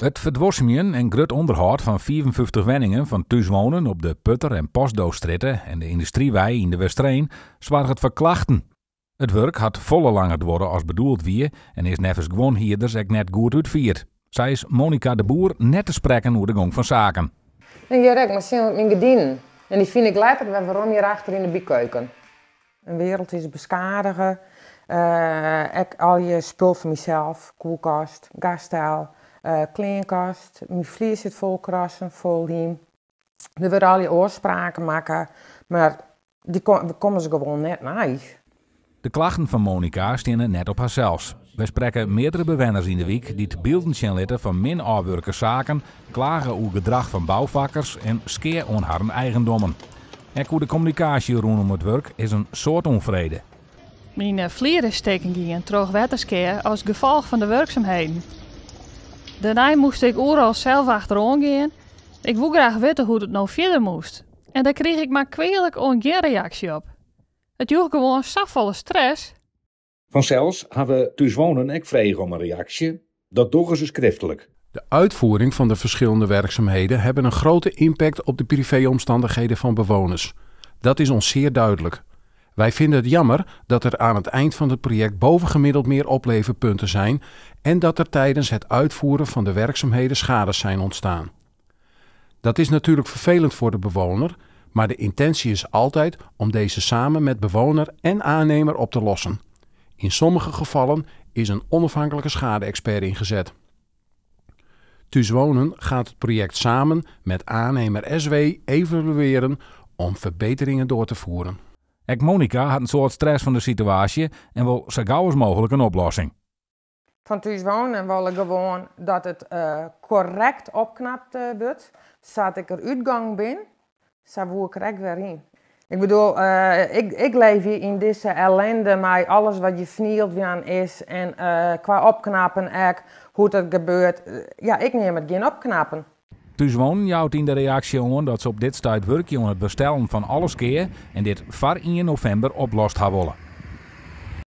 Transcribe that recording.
It ferduorsumjen en grut ûnderhâld fan 55 wenningen fan Thús Wonen op de Putter en Postdostrjitte en de Yndustrywei yn De Westereen soarget foar klachten. It wurk hat folle langer duorre as bedoeld wie en is neffens guon hierders ek net goed útfierd. Sa is Monica de Boer net te sprekken oer de gong fan saken. En hjir ek, mar sjen myn gerdinen. En dy fyn ik letter wer werom hjir achter yn de bykeuken. In wereld is beskadige. Ek al je spul fan mysels, kuolkast, gasstel, kleankast. Myn flier sit fol krassen, fol lym. Der wurde al dy ôfspraken makke, mar dy komme se gewoan net nei. De klachten fan Monica steane net op harsels. Wy sprekke meardere bewenners yn de wyk dy't bylden sjen litte fan min ôfwurke saken, klage oer gedrach fan boufakkers en skea oan harren eigendommen. Ek oer de kommunikaasje rûnom it wurk is in soad ûnfrede. Myn flier is stikken gien troch wetterskea as gefolch fan de wurksumheden. Dêrnei moast ik oeral sels achteroan gean. Ik woe graach witte hoe't it no fierder moast. En dêr krige ik mar kwealik oan gjin reaksje op. It joech gewoan safolle stress. Fansels hawwe Thús Wonen ek frege om in reaksje. Dat dogge se skriftlik. De uitvoering van de verschillende werkzaamheden hebben een grote impact op de privéomstandigheden van bewoners. Dat is ons zeer duidelijk. Wij vinden het jammer dat er aan het eind van het project bovengemiddeld meer opleverpunten zijn en dat er tijdens het uitvoeren van de werkzaamheden schades zijn ontstaan. Dat is natuurlijk vervelend voor de bewoner, maar de intentie is altijd om deze samen met bewoner en aannemer op te lossen. In sommige gevallen is een onafhankelijke schade-expert ingezet. Thús Wonen gaat het project samen met aannemer SW evalueren om verbeteringen door te voeren. Ek Monica hat in soad stress fan de situaasje en wol sa gau as mooglik in oplossing. Fan Thús Wonen wol ik gewoan dat it korrekt opknapt wurdt. Sa't ik der útgong bin, sa woe ik der ek wer yn. Ik bedoel, ik leef yn dizze ellinde mei alles wat hjir fernield wurden is en kwa opknappen ek, hoe't dat gebeurt. Ja, ik neam it gjin opknappen. Thús Wonen jout yn de reaksje oan dat se op dit stuit wurkje oan it werstellen fan alle skea en dit foar 1 novimber oplost ha wolle.